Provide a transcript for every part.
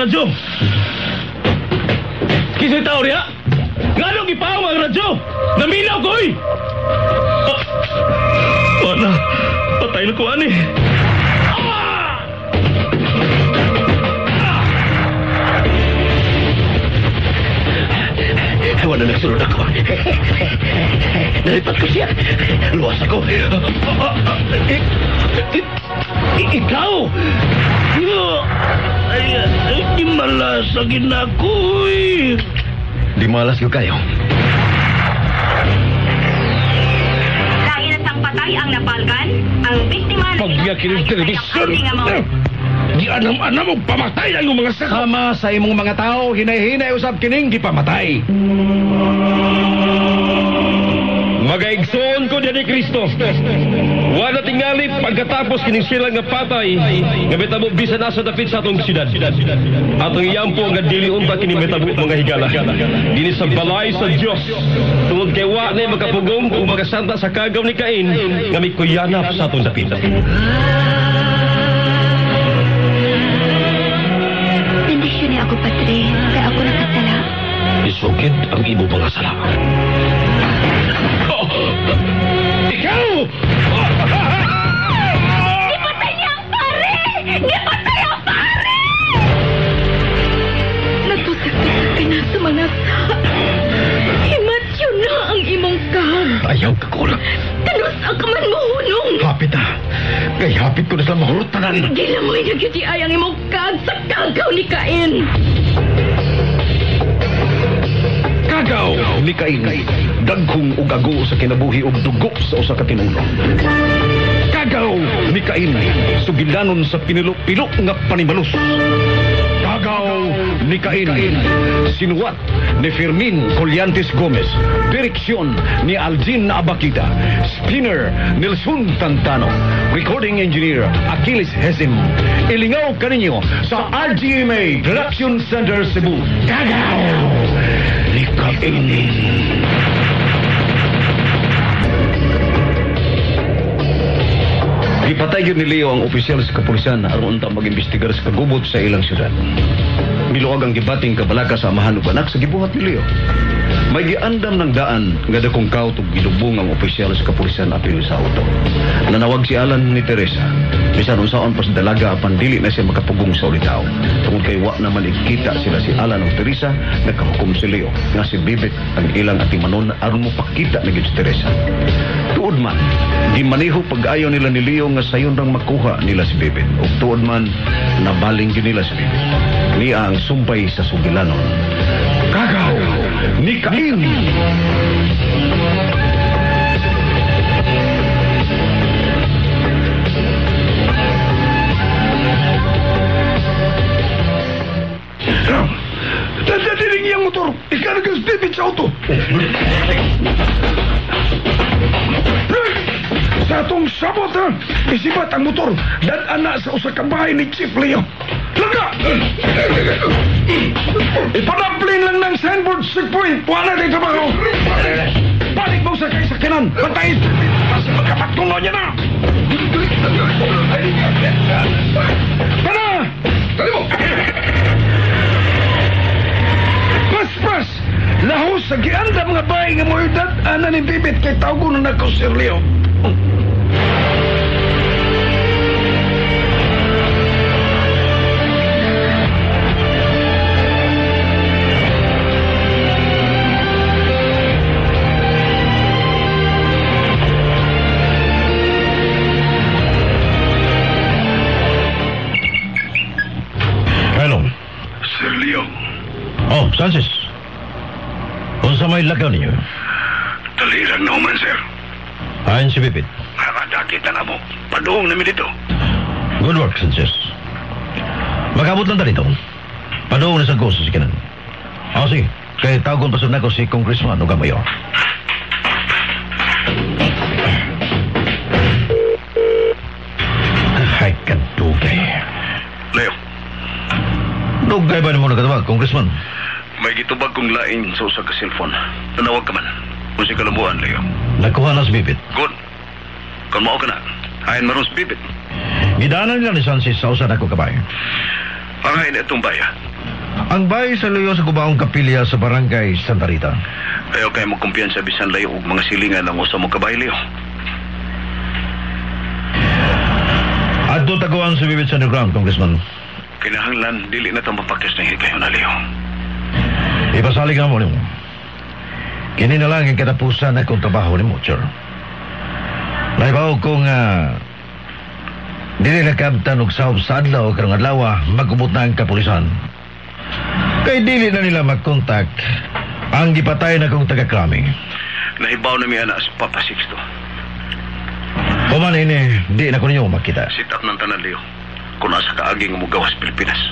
radyo. Kisa'y tao riya? Nganong ipaong ang radyo? Naminaw ko, oy! Ah, wala. Patay na ko, ani. Wala nagsunod ako. Nalipat ko siya. Luwas ako. Ikaw! Ay, di malas sa ginakoy. Di malas ko kayo. Dahil sang patay ang napalkan, ang biktima na Pagyakin ng telebisyon! Di anam-anam og pamatay ang mga saka. Sama sa imong mga tao, hinay-hinay usab kining gipamatay. Magaigsoon ko ni Kristo. Wala tingali pagkatapos kining sila nga patay nga mitabo bisan asa dapit sa atong siyudad. Atong iyampo nga dili unta kini mitabo mga higala. Dini sa balay sa Dios. Tungod kay wa na makapugong ug makasanta sa kagaw ni Cain nga mikuyanap sa atong dapit. Bendisyon niya ako, Padre, kay ako nakasala. Isugid ang imo mga sala. Oh, ikaw! Gipatay niya ang pare! Gipatay ang pare! Natusak-tusak ka na sa mga sa. Himatyo na ang imong kag. Ayaw ka kulang. Kanus ang kaman mo hunong. Hapit ah. Kay hapit ko na sila mahurot tanan. Gilamoy na gyud ay ang imong kag sa kagaw ni Cain. Kagaw ni Cain. Dagkong ug ago sa kinabuhi ug dugo sa usa ka tinulo. Kagaw ni Cain. Sugilanon sa pinilo-pilo nga panimalus. Kagaw ni Cain. Sinuwat ni Fermin Collantes Gomez. Direksyon ni Aljin Abakita. Spinner Nelson Tantano. Recording engineer Achilles Hesim. Ilingaw kaninyo sa RGMA Production Center Cebu. Kagaw ni Cain. Gipatay gyud ni Leo ang opisyal sa kapulisan aron unta mag-imbestigar sa kagubot sa ilang syudad. Miluag ang gibating kabalaka sa amahan ug anak sa gibuhat ni Leo. May giandam ng daan nga dakong kaut ug gilubong ang opisyal sa kapulisan apil sa auto. Nanawag si Alan ni Teresa. Bisan unsaon pa sa dalaga apan dili na siya makapugong sa ulitaw. Tungod kay wa naman ikita sila si Alan ug Teresa, nakahukom si Leo nga si Bibit ang ilang atimanon aron mopakita na gyud si Teresa. Tuod man, gimaneho pag-ayo nila ni Leo nga sayon rang makuha nila si Bibit. Ug tuod man, nabaling gyud nila si Bibit. Niya ang sumpay sa sugilanon. Kagaw ni Cain! Dadadiling iyang motor. Ikarga si David sa auto. Sa atong sabot, ha? Isibat ang motor. Dad-ana sa usa ka bahay ni Chief Leo. Laga! Ipanapling lang ng signboard checkpoint. Wala na trabaho. Balik mo sa kay sakinan. Patayin. Kasi magkapagtuno niya na. Tara! Tara mo! Paspas! Lahos sa gianda mga bahay nga mo edad, ana ni Bibit kay tawgo na nako Sir Leo. Hello. Sir Leo, Oh, Sanchez. Unsa may lakaw ninyo? Talirang na man, sir. Ayon si Bibit. Nakadakita na mo. Paduong namin dito. Good work, Sanchez. Makabot lang ta dito. Paduong na sa ko sa sikinan. Oh, sige. Kaya tawagon pa sa nako si Congressman o mayor. Ay, kadugay. Leo, Dugay ba nimo nakatawag, Congressman? May gitubag kong lain sa usa ka cellphone. Nanawag ka man. Kung si kalambuan, Leo. Nakuha na si Bibit. Good. Kung mao ka na, ayon maron si Bibit. Gidaanan nila ni Sanchez sa usa nako kabay. Pangain itong baya. Ang bahay sa Luyo sa Gubaong Kapilya sa Barangay Santa Rita. Ayaw kayo magkumpiyansa bisan layo og mga silingan ang usa mo kabahay, Leo. Adto taguan sa Bibit sa underground, Congressman. Kinahanglan, dili na itong mapakis ng higayon na, Leo. Ipasalig na mo nimo. Kini na lang ang katapusan akong trabaho nimo, Chor. Naibaw ko nga dili na kabtan og sahop sa adlaw karong adlaw magubot na ang kapulisan. Kay dili na nila magkontak ang gipatay na kong taga-krami. Nahibaw na mi ana sa Papa Sixto. Human ini, di na ko ninyo makita. Sit up ng tanan, Leo. Kung nasa kaaging umugawas Pilipinas.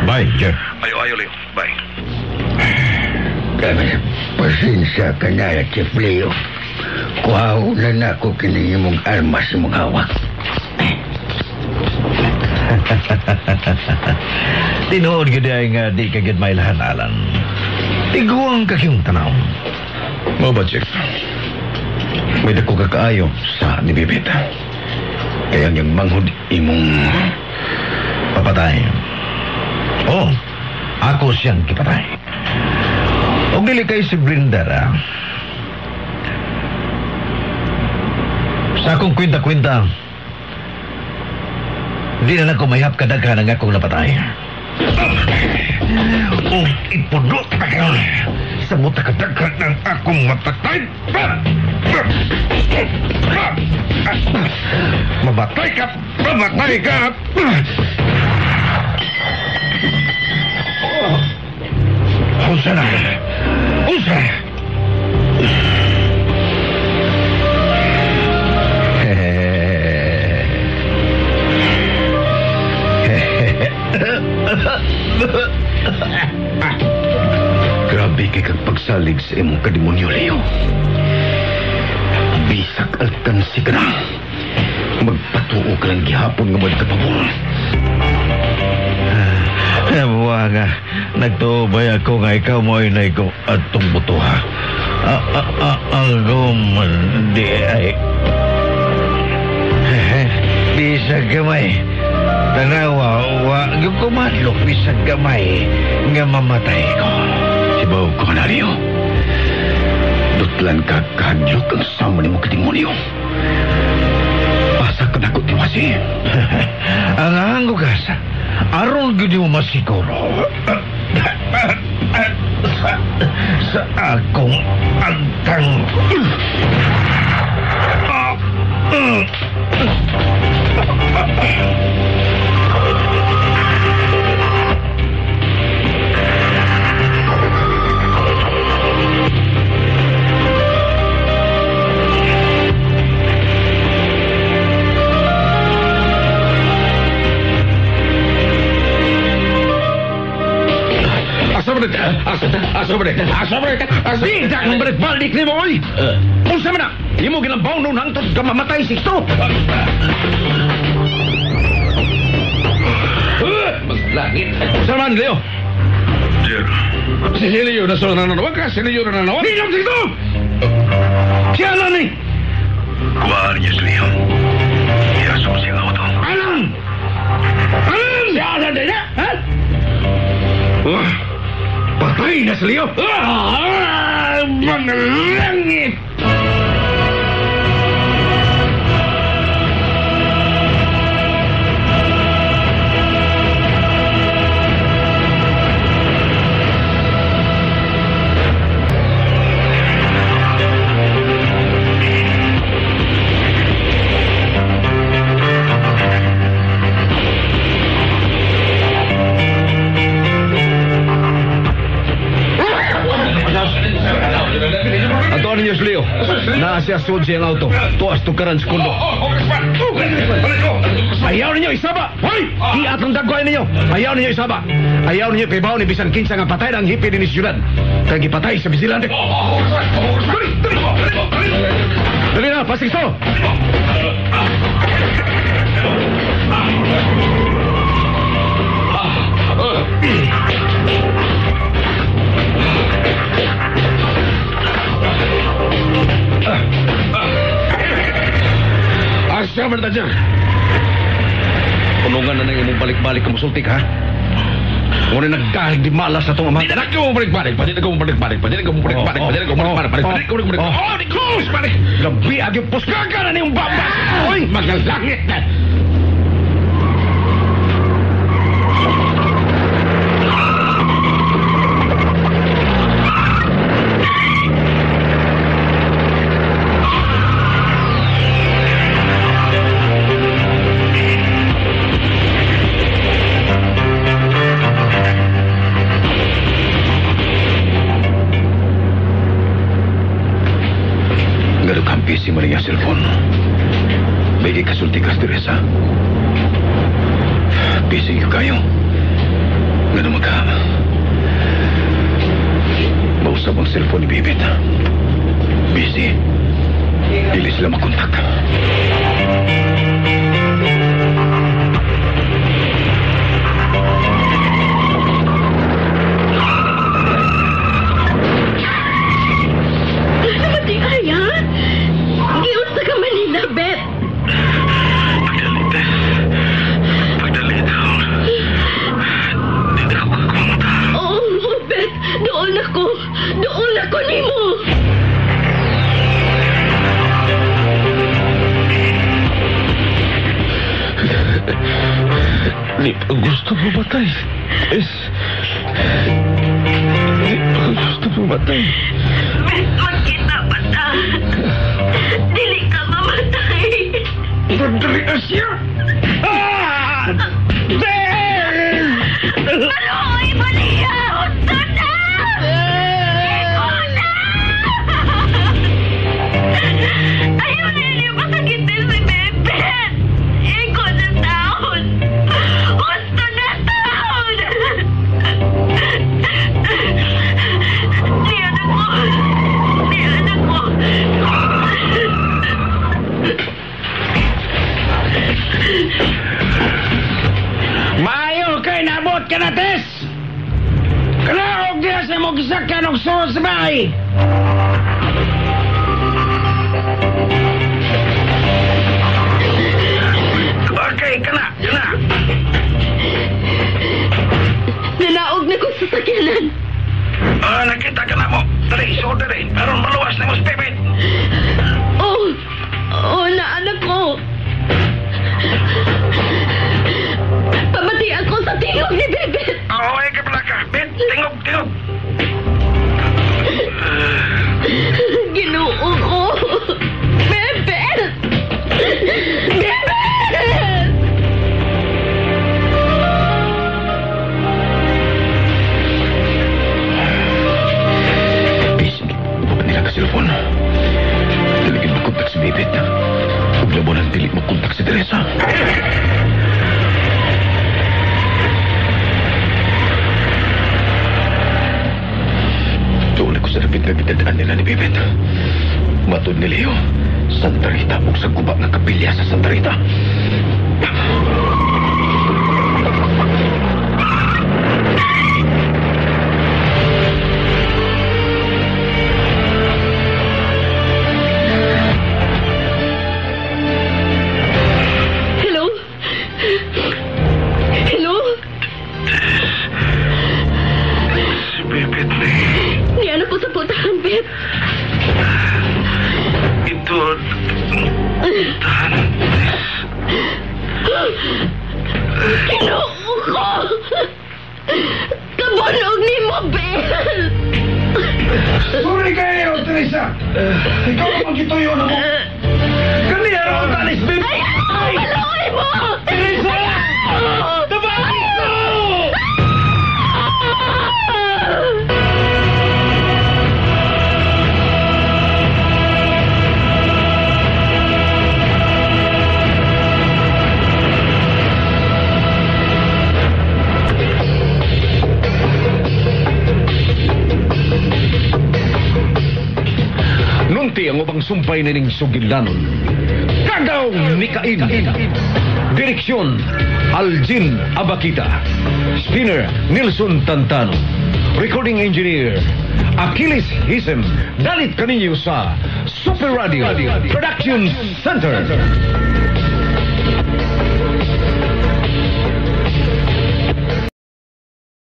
Bye, Jer. Ayo-ayo, Leo. Bye. Kaya pasensya ka na, Chief Leo. Kuhaw na na ako kini imong armas imong hawak. Tinuod gyud ay nga di ka gyud mailahan, Alan. Tiguang ka kiyong tanaw. Mao ba, Chief? May dako ka kaayo sa nibibit. Kaya ang iyang manghod imong papatay. Oh, ako siyang kipatay. Og dili kay si Blinder, ah. Sa akong kwenta-kwenta, di na lang ko mayap kadaghan ang akong napatay. O ipunot na kayo sa muta kadaghan ng akong mapatay. Mamatay ka! Mamatay ka! Unsa na? Unsa na? Grabe kay kag pagsalig sa imong kademonyo, Leo. Bisak alkansi ka na. Magpatuo ka lang gihapon nga magkapabor. Buwa nga, nagtuobay ako nga ikaw mo ay naigo at tong butuha. Ako man, di ay... Bisag gamay. Tanawa, wa, yung kumadlok, bisag gamay, nga mamatay ko. Sibaw ko na, Leo. Dutlan ka kahadlok ang sama ni mo kademonyo. Asa ka na ko tiwasi. Ang hanggugas, aron gyud mo masiguro. Sa akong agtang. Di ang balik-balik ni mo, oy! Unsa man na? Imo ginabaw nun hangtod ka mamatay, Sixto! Maglangit! Unsa man, Leo? Jer. Si Leo na sa nananawag ka, si Leo na nananawag. Ninong, Sixto! Siya na ni! Kuhaan niya si Leo. Iasok siya ang auto. Alan! Alan! Siya na din, ha? Patay na si Leo! Mga langit! Antonio Leo, naa siya sud siyang auto. Tuas tukaran sa kundo. Ayaw ninyo isaba! Hoy! Iat ng dagway ninyo! Ayaw ninyo isaba! Ayaw ninyo pibaw ni bisan kinsa nga patay ng hipi ni siyudad. Kay gipatay sa vigilante. Dali na, pasikso! Asa man ta dyan? Punungan na ng imong balik-balik kamusultik, ha? Muna nagdahil di malas na itong ama. Di na ko balik-balik, pwede na ko balik-balik, pwede na ko balik-balik, pwede na ko balik-balik, pwede ko balik-balik. Oh, di close, balik. Labi agi Puskaga na niyong babas. Oy, magalangit na. Nga busy man niya cellphone. May gikasulti ka, Teresa. Busy ka kayo. Nga maka... Mausap ang cellphone ni Bibit. Busy. Dili sila makontak. Ano ba di kaya? Giunsa ka Manila, Bet. Pagdali, Tess. Pagdali daw. Di na ako kakumata. Oo, oh, Bet. Doon ako. Doon ako nimo. Di pa gusto mamatay. Tess. Di pa gusto mamatay. Bet, magkita pa ta. Dili ka mamatay. Pagdali na siya. Ah! Tess! Maluoy mo niya! Husto na! Ikaw na! Ayaw ninyo pasakitin si Bebet! Ikaw na taon! Husto na taon! Niyan ako! Niyan ako! Maayo kay nabot ka na, Tess! Kalaog diya sa mong gisakyan og suod sa bahay! Okay, kana, kana. Nanaog na ko sa sakyanan. Ah, nakita ka na mo. Dali, suod dali. Aron maluwas na mo si Bebet. Oh, oh, naanak ko. Pamati ako sa tingog ni Bebet. Oo, ay ka pala ka. Bet, tingog, tingog. Ginoo ko. Bebet! Bebet! Busy. Wala nila ka cellphone. Dili gid makontak si Bibit. Ug labanan dili makontak si Teresa. Doon ako sa dapit nga gidadaan nila ni Bibit. Matod ni Leo, Santa Rita ug sa guba nga kapilya sa Santa Rita. Hello? Hello? Si Bebet ni. Niyan ako sa putahan, Bet. Ito, tahan. Ginoo ko! Kabunog ni mo, Bet! Sorry kayo, Teresa. Ikaw ang magituyo na mo. Kani araw tanis, Bebet. Ay! Maluoy mo! Teresa! Tabangin ko! Nunti ang ubang sumpay nining sugilanon. Kagaw ni Cain. Direksyon, Aljin Abakita. Spinner, Nilson Tantano. Recording engineer, Achilles Hisem. Dalit kaninyo sa Super Radio Production Center.